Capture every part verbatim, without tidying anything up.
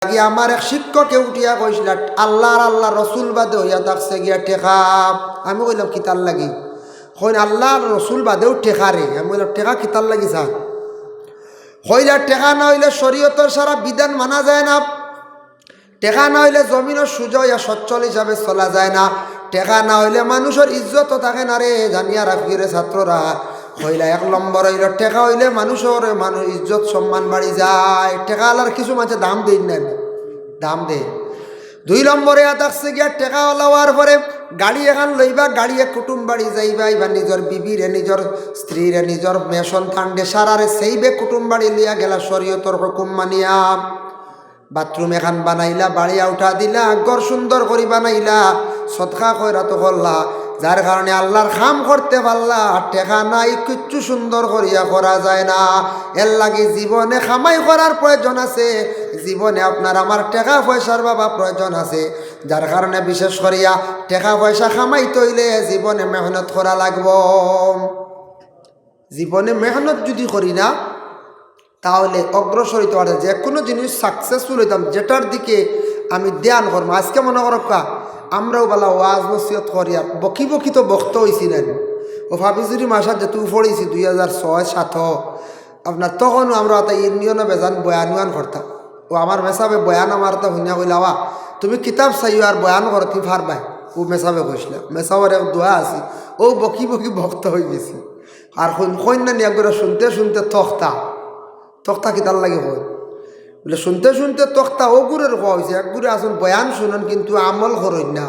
লাগি আমার এক শিক্ষকে উঠিয়া কইছিলা, "আল্লাহ আর আল্লাহর রসুল বাদে অইয়া থাকছে গিয়া টেকা।" আমি কইলাম, "কিতার লাগি?" কইন, "আল্লাহ আর রসুল বাদেও টেকা রে।" আমি কইলাম, "টেকা কিতার লাগি স্যার?" কইলা, "টেকা না অইলে শরীয়তর সারা বিধান মানা যায় না, টেকা না অইলে জমিনও সুজা অইয়া সচ্ছল হিসাবে চলা যায় না, টেকা না অইলে মানুষর ইজ্জতও থাকে না রে, জানিয়া রাখিও রে ছাত্ররা।" কইলা, "এক নম্বর অইলো টেকা অইলে মানুষর মানুষ ইজ্জত সম্মান বাড়ি যায়, টেকা আলার কিছু মানষে দাম দেইন না, দাম দেইন। দুই নম্বরে আদাকছে গিয়া টেকা অলা অওয়ার পরে গাড়ি এখান লইবা, গাড়িয়ে কুটুম বাড়ি যাইবা, ইবা নিজর বিবিরে, নিজর স্ত্রীরে, নিজর মেয়ে সন্তানরে, সারারে সেইবে কুটুম বাড়ি লইয়া গেলা শরীয়তর হুকুম মানিয়া। বাথরুম এখান বানাইলা, বাড়ি আউটা দিলা, ঘর সুন্দর করি বানাইলা, সদকা খয়রাত করলা, যার কারণে আল্লাহর কাম করতে পারলা। আর টেকা নাই, কিচ্ছু সুন্দর করিয়া করা যায় না। এর লাগি জীবনে কামাই করার প্রয়োজন আছে, জীবনে আপনার আমার টেকা পয়সার বাবা প্রয়োজন আছে, যার কারণে বিশেষ করিয়া টেকা পয়সা কামাইতে অইলে জীবনে মেহনত করা লাগবো। জীবনে মেহনত যদি করি না, তাহলে অগ্রসর হইতে পারে। যে কোনো জিনিস সাকসেসফুল হইতাম, যেটার দিকে আমি ধ্যান করবো। আজকে মনে করো কা, আমরাও বালা ওয়াজ নসিহত করি, আর বকি বকি তো বক্তা হইছি না। ও ফাবিজুরি মাসাদ যেহেতু পড়েছি দুই হাজার ছয় সাত, আপনার তখনও আমরা অত ইউনিয়নে বেজান বয়ান উয়ান করতাম। ও আমার মেসাবে বয়ান আমার তা হুনিয়া কইলা, "ওয়া, তুমি কিতাব চাইও আর বয়ান করো, তুমি পারবায়।" ও মেসাবে কইছিলা, মেসাবর এক দোয়া আছে, ও বকি বকি বক্তা হয়ে গেছি। আর কইন, কইন না নি একবারে শুনতে শুনতে তক্তা, তক্তা কিতার লাগি কইন? বলে, শুনতে শুনতে তক্তা, ও গুরের কওয়া হইছে, এক গুরে আছইন বয়ান শুনইন কিন্তু আমল করইন না।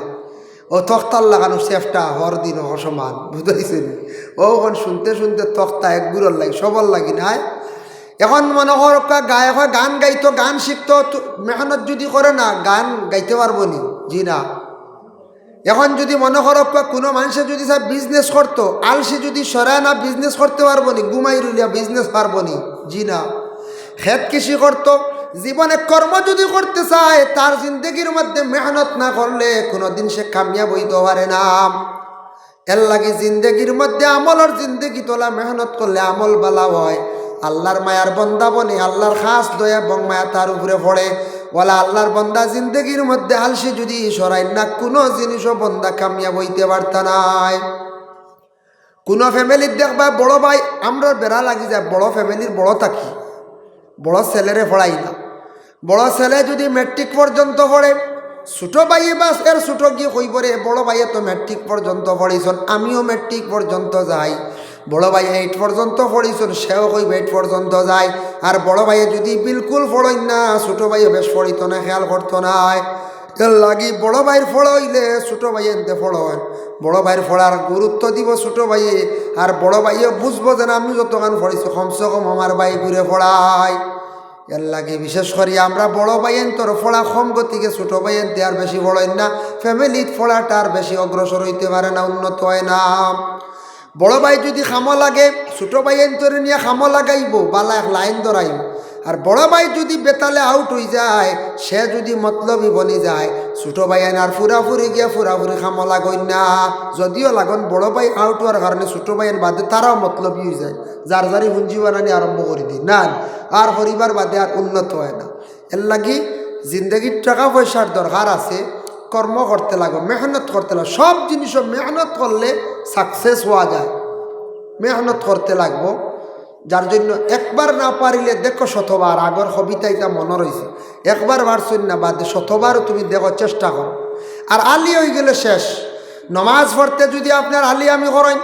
ও তক্তার লাখান সেফটা হর দিন অসমান, বুঝাইছে নি? ও অখন শুনতে শুনতে তক্তা এক গুরর লাগি, সবর লাগি নায়। এখন মনে করো কা গায়ক হয়, গান গাইতো, গান শিখতো, তো মেহনত যদি করে না, গান গাইতে পারবো নি? জি না। এখন যদি মনে করো কা কোনো মানুষে যদি স্যার বিজনেস করতো, আলসি যদি সরায় না, বিজনেস করতে পারবো নি? ঘুমাই রইলিয়া বিজনেস পারবো নি? জি না। খেত কৃষি করতো, জীবনে কর্ম যদি করতে চায়, তার জিন্দেগির মধ্যে মেহনত না করলে কোনোদিন সে কামিয়াব হইতে পারে না। এর লাগি জিন্দেগির মধ্যে আমলর জিন্দেগি তোলা, মেহনত করলে আমল বালা হয়। আল্লাহর মায়ার বন্দা বনে, আল্লাহর খাস দয়া এবং মায়া তার উপরে পড়ে। ওলা আল্লাহর বন্দা জিন্দেগির মধ্যে আলসি যদি সরাই না, কোনো জিনিসও বন্দা কামিয়াব হইতে পারতা নায়। কোনো ফ্যামিলির দেখবা বড় ভাই, আমরা বেড়া লাগি যায়, বড় ফ্যামিলির বড় থাকি, বড় ছেলেরে পড়াই না। বড় ছেলে যদি ম্যাট্রিক পর্যন্ত পড়ে, ছোট ভাইয়ে বাস এর ছোট গিয়ে কইব রে, বড় ভাইয়ে তো ম্যাট্রিক পর্যন্ত পড়িছন, আমিও ম্যাট্রিক পর্যন্ত যাই। বড় ভাই এইট পর্যন্ত পড়িছন, সেও কইব এইট পর্যন্ত যাই। আর বড় ভাইয়ে যদি বিলকুল পড়ইন না, ছোট ভাইয়ে বেশ পড়িত না, খেয়াল করতো নায়। এর লাগি বড় ভাইর পড়া হইলে ছোট ভাইয়ে এনতে পড়ইন, বড় ভাইর পড়ার গুরুত্ব দিব ছোট ভাইয়ে। আর বড় ভাইয়ে বুঝবো যেন আমি যতখান পড়িছি, কমসে কম আমার ভাই ঘুরে পড়াই। এর লাগি বিশেষ করি আমরা বড় ভাইয়েন্তর পড়া কম গতিকে ছোট ভাইয়েন্তে আর বেশি পড়ইন না, ফ্যামিলিত পড়াটা আর বেশি অগ্রসর হইতে পারে না, উন্নত হয় না। বড় ভাই যদি কামো লাগে, ছোট ভাইয়েন্তরে নিয়া কামো লাগাইবো, বালা এক লাইন ধরাইবো। আর বড় ভাই যদি বেতালে আউট হই যায়, সে যদি মতলবি বনি যায়, ছোট ভাইয়ান আর ফুরাফুরি গিয়া ফুরাফুরি কামো লাগইন না। যদিও লাগন বড় ভাই আউট হওয়ার কারণে ছোট ভাইয়ান বাদে তারাও মতলবি হই যায়, যার যারি পুঞ্জি বানানি আরম্ভ করি দিন না, আর পরিবার বাদে আর উন্নত হয় না। এর লাগি জিন্দেগির টাকা পয়সার দরকার আছে, কর্ম করতে লাগো, মেহনত করতে লাগো, সব জিনিসও মেহনত করলে সাকসেস হওয়া যায়। মেহনত করতে লাগবো, যার জন্য একবার না পারিলে দেখো শতবার, আগর কবিতা এটা মনে রইছে, একবার পারছইন না বাদে শতবারও তুমি দেখো, চেষ্টা করো। আর আলি হয়ে গেলে শেষ। নমাজ পড়তে যদি আপনার আলি আমি করেন,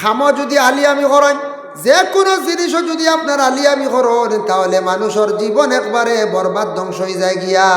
কামো যদি আলি আমি করেন, যে কোনো জিনিসও যদি আপনার আলি আমি করেন, তাহলে মানুষের জীবন একবারে বরবাদ, ধ্বংস হয়ে যায় গিয়া।